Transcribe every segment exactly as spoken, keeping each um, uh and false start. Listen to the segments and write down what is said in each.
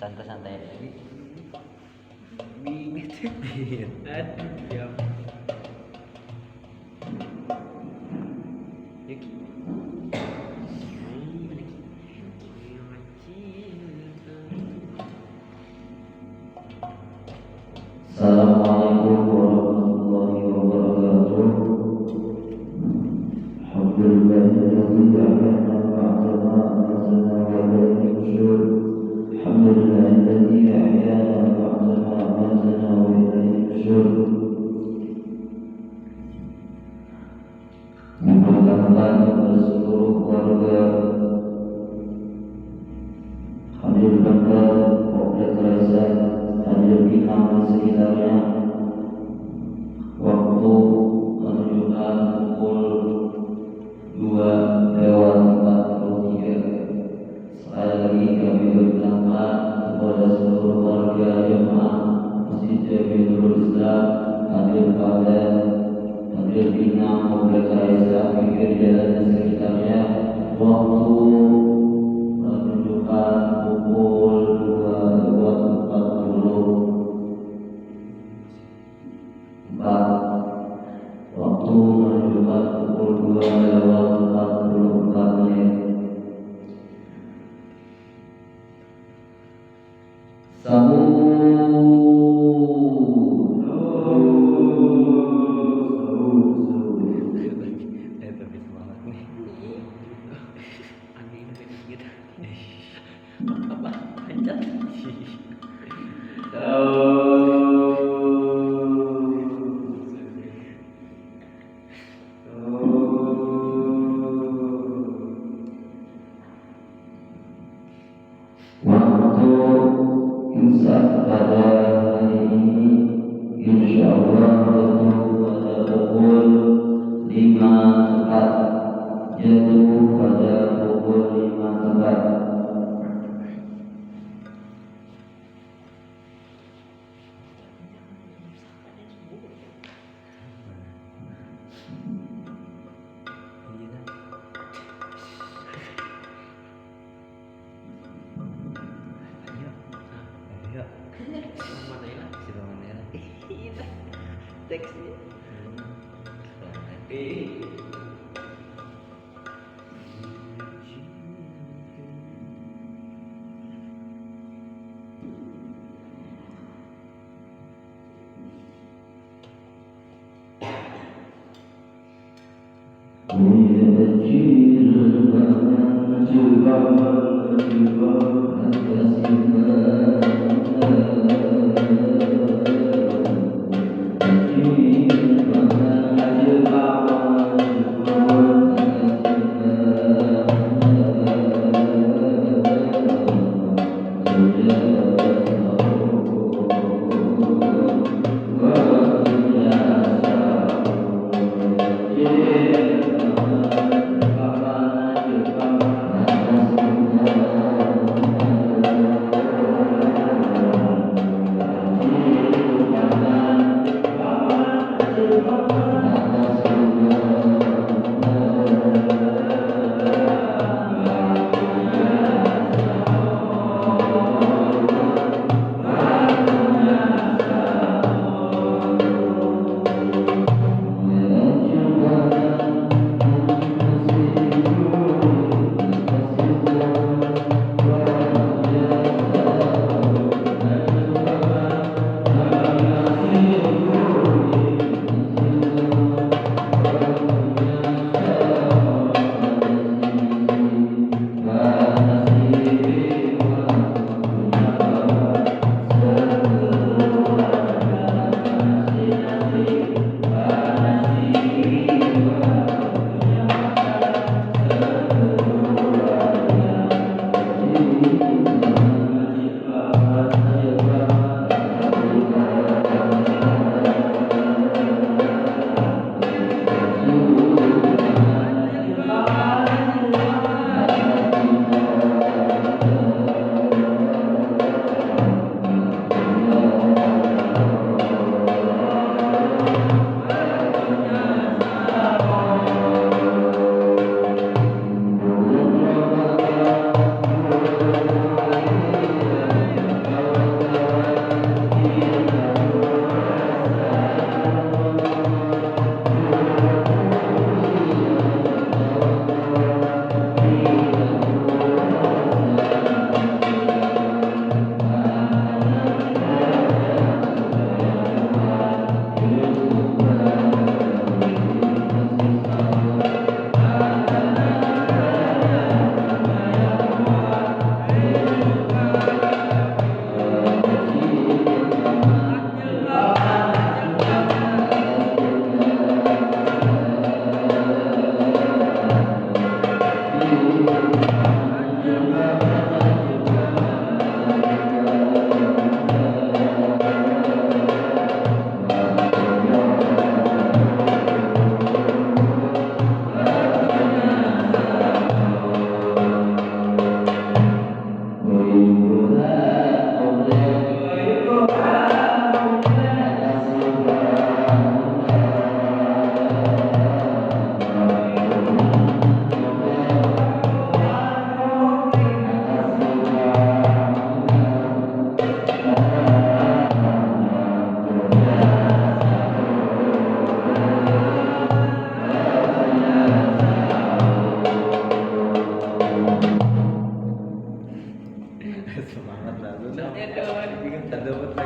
Santai-santai aja. Bibit. Aduh, diam. Yuki. Ayo, mana Ki? Ayo, mana Ki? Assalamualaikum warahmatullahi wabarakatuh. Alhamdulillahilladzi ahyana ba'da ma amatana wa ilaihi nusyur. Alhamdulillahilladzi ahyana ba'da ma amatana wa ilaihi nusyur. Diperkenalkan kepada seluruh warga Hadir Bandar, Komplek Raisa, Hadir Pinang dan sekitarnya. Waktu menunjukkan pukul dua lewat empat puluh tiga. Sekali lagi kami berkenalkan kepada seluruh warga jemaah Masjid Jami Nurul Islam, Hadir Pandan, Hadir Pinang, Komplek Raisa, pinggir jalan dan sekitarnya. Waktu menunjukkan pukul dua lewat empat puluh empat. Waktu menunjukkan pukul dua lewat empat puluh empat menit. Sahur. Sahur, sahur, sahur. Eh, tapi semangat nih. Aneh ini, gitu. Apa? Pencet. Sahur. Sahur. Waktu imsak pada hari ini, insya Allah, jatuh pada pukul lima tepat. Jatuh pada pukul lima tepat. Teksnya.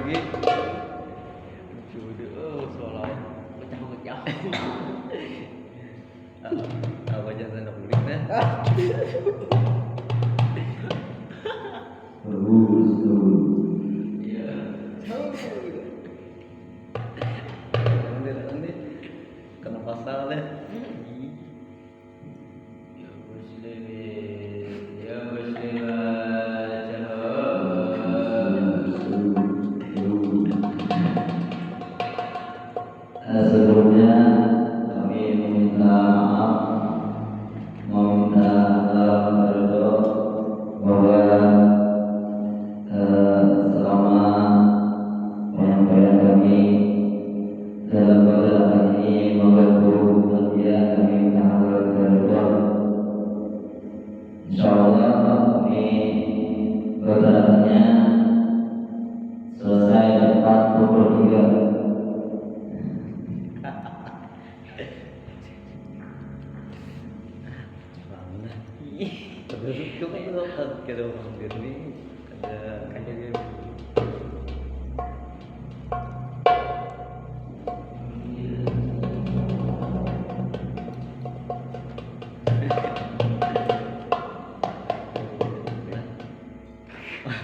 Jodoh, oh, seolah pecah-pecah. Apa aja tanda kulit nah? Bagus tuh. Iya. Nanti, nanti kena pasal deh. Ya muslimin, ya muslimat, shalom. Eh, sebelumnya kami meminta maaf, meminta ridho bahwa eh, selama penyampaian kami dalam beberapa ini mengganggu, kemudian kami minta maaf. Insya Allah ini beberapanya selesai tepat pukul tiga. Bangun lah. Terus itu kan lo kan kada mampir nih, kada kada dia.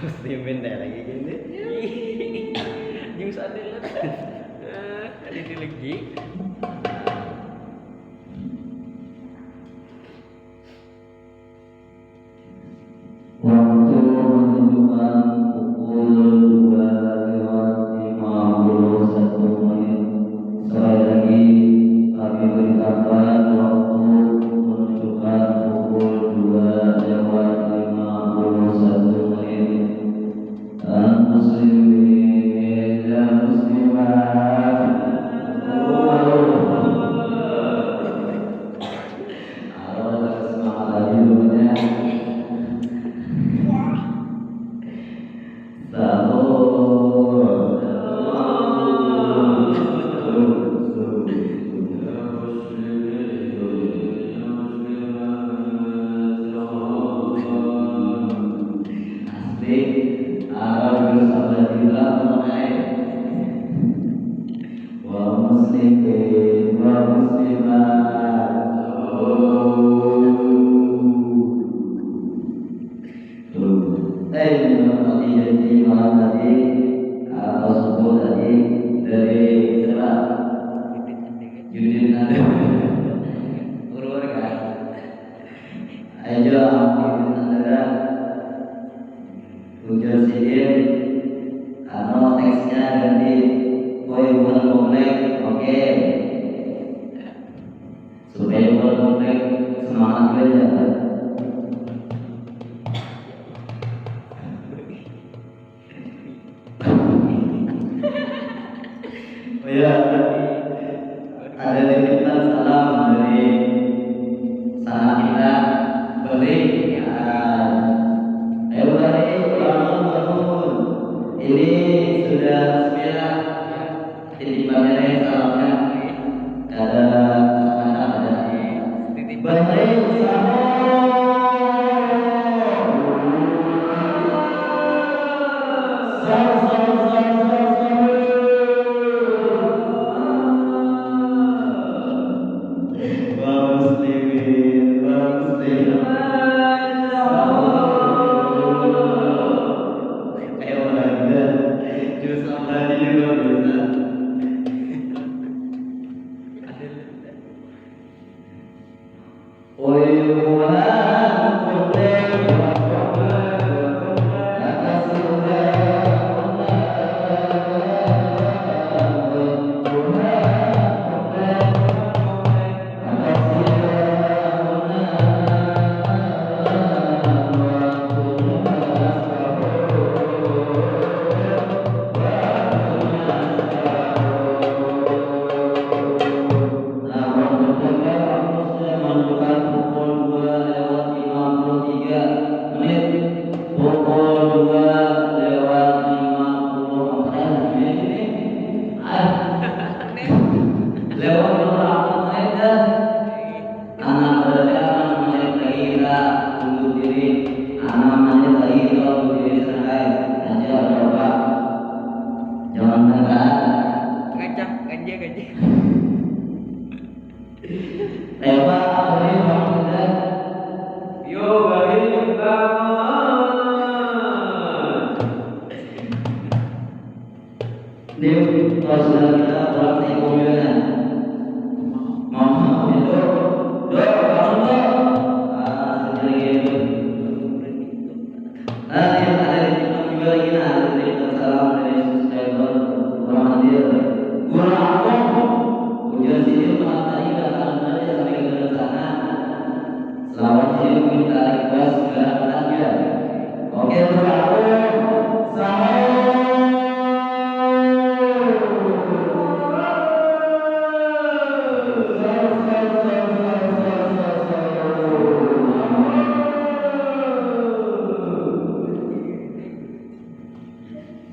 Muslimin deh lagi gini. Jus ada lah. Ada di lagi. Waktu menunjukkan pukul dua lewat lima puluh satu menit. Sekali lagi, kami beritakan waktu menunjukkan pukul dua lewat lima puluh satu menit. Muslimin dan muslimat. Halo, semangat lagi dulunya. Sahur. Asli, arah jurus abadi lah memakai. Wa muslimin, wa muslimat. Tuh. Eh, menepati janji malam tadi atau subuh tadi dari siapa? Yudin ada. Urur kan? Ayo, Yudin ada. Ujar sidin, anu, teksnya ganti, "Woi, bukan komplek." Oke. Supaya bukan komplek, semangat juga ya. Oh ya, ada titipan salam dari sanak kita, Beri. Ya. Ayo, Beri, bangun, bangun. Ini sudah sembilan. Titipannya nih, salamnya. Kada, kada, kada. Titipan. Beri, salam. Kaum muslimin, kaum muslimat. Ayo, Bunda. Jus apa aja juga bisa. Saudara kita kurang seimbang juga, nah. Mama, Dok. Dok, bangun, Dok. Ah, sendiri gitu. Nah, yang ada di TikTok juga lagi, nah, ada di TikTok, salam dari subscriber. Kurang hadir. Kurang apa? Ujar sidin malam tadi kedatangan belajar sampai ke sana. Selamat sidin minta request segala datang ya. Oke, bergabung. Sahur.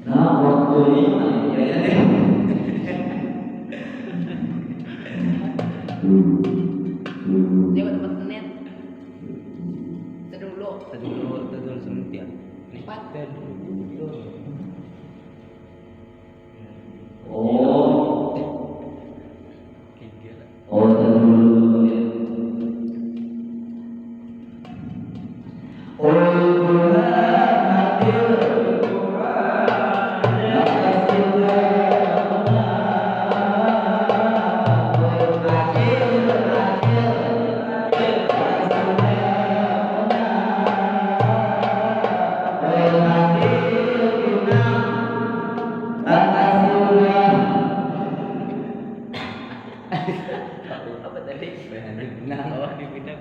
Nah, waktunya mana ya, ya, nih? Dia dapat menit. Terdulu. Terdulu, terdulu semenit ya. Empat. Terdulu. Oh. Tiga. Oh, terdulu semenit. Apa tadi? Benang. Oh, di benang.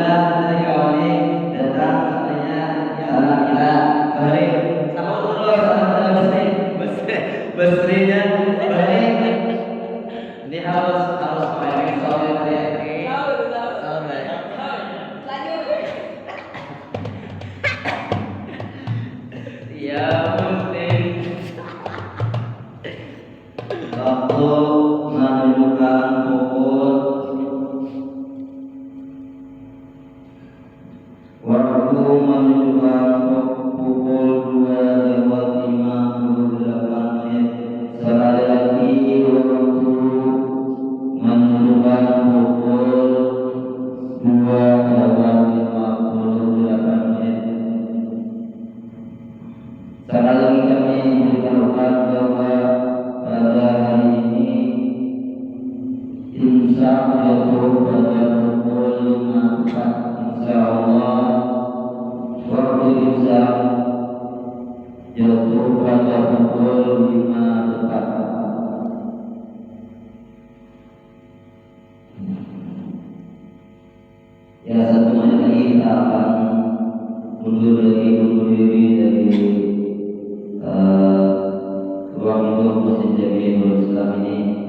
Dari kawan ni datang katanya, salam kita, balik. Sama dulu, sama kita, Basri. Basri, Basrinya, balik. Ini harus, harus pakai sorry tadi. Sorry. Ya, penting. Waktu menunjukkan pukul, waktu menunjukkan pukul dua lewat lima puluh delapan menit. Sekali lagi, waktu menunjukkan pukul dua lewat lima puluh delapan menit. Sekali lagi kami beritahukan bahwa pada hari ini imsak jatuh pada pukul lima tepat. Insya Allah, waktu imsak jatuh pada pukul lima tepat. Ya, satu menit lagi kita akan mundur lagi, mundur diri dari, eh, ruang hidup Masjid Jami Nurul Islam ini.